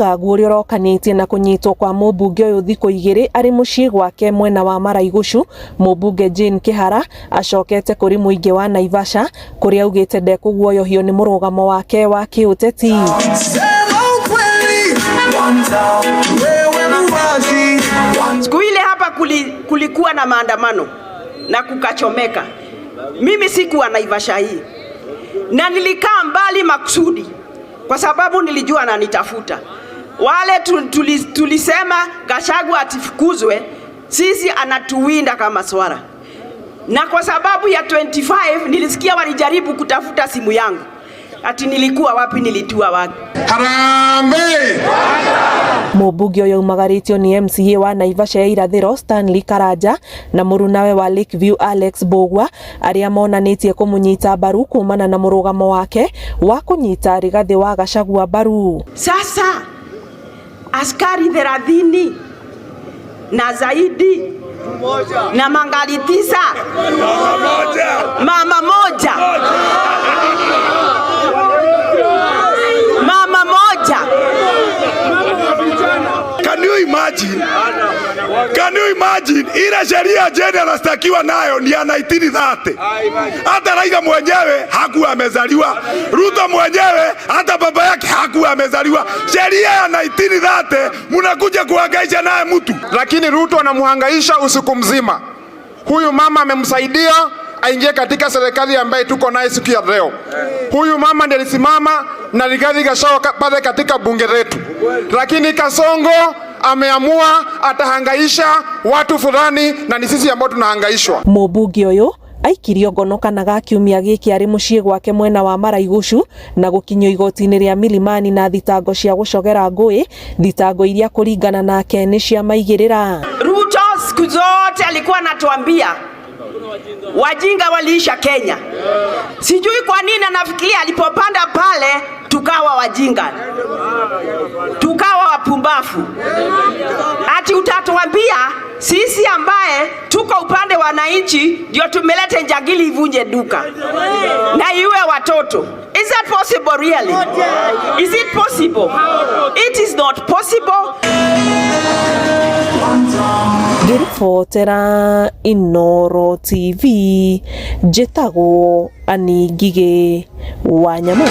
Rũthangu ũrĩa ũrokanĩtie na kũnyitwo kwa mũmbunge ũyũ thikũ igĩrĩ arĩ mũciĩ gwake mwena wa Maraigucu, mũmbunge Jane Kihara acokete kũrĩ mũingĩ wa Naivasha kũrĩa augĩte ndekũguoyohio nĩ mũrũgamo wake wa kĩũteti. Siku ile hapa kulikuwa na maandamano na kukachomeka. Mimi sikuwa Naivasha hii na nilikaa mbali makusudi, kwa sababu nilijua ananitafuta. Wale tulisema Gachagua atifukuzwe, sisi anatuwinda kama swara. Na kwa sababu ya 25 nilisikia walijaribu kutafuta simu yangu, ati nilikuwa wapi, nilitua wapi. Harambee! Mũmbunge ũyũ aumagarĩtio nĩ MCA wa Naivasha ya irathĩro Stanley Karanja na mũrunawe wa Lakeview Alex Mbugua arĩa monanĩtie kũmũnyita mbaru kumana na mũrũgamo wake wa kũnyita Rigathĩ wa Gachagua mbaru. Sasa askari 30 na zaidi na mangali 9, mama moja, mama moja. Can you imagine? Can you imagine? Ile sheria Jane anastakiwa nayo ni ya 1930. Hata Raila mwenyewe hakuwa amezaliwa. Ruto mwenyewe hata baba yake hakuwa amezaliwa. Sheria ya 1930 mnakuja kuhangaisha naye mtu. Lakini Ruto anamhangaisha usiku mzima. Huyu mama amemsaidia aingie katika serikali ambaye tuko naye siku ya leo. Huyu mama ndiye alisimama na Rigathi Gachagua pale katika bunge letu, lakini Kasongo ameamua atahangaisha watu fulani, na ni sisi ambao tunahangaishwa. Mũmbunge ũyũ aikirio ngono kana ga kiumia gĩkĩ arĩ mũciĩ gwake mwena wa Maraigucu na gũkinyio igoti-inĩ rĩa Milimani na thitango cia gũcogera ngũĩ, thitango iria kũringana nake nĩ cia maigĩrĩra. Ruto siku zote alikuwa anatuambia wajinga waliisha Kenya. Sijui kwa nini anafikiria alipopanda pale tukawa wajinga, tukawa wapumbafu. Ati utatuambia sisi ambaye tuko upande wa wananchi ndio tumeleta njagili ivunje duka na iwe watoto. Is that possible really? Is it possible? It is not possible. Ngĩribotera Inooro TV njĩtagwo Annie Ngigĩ wa Nyamũ.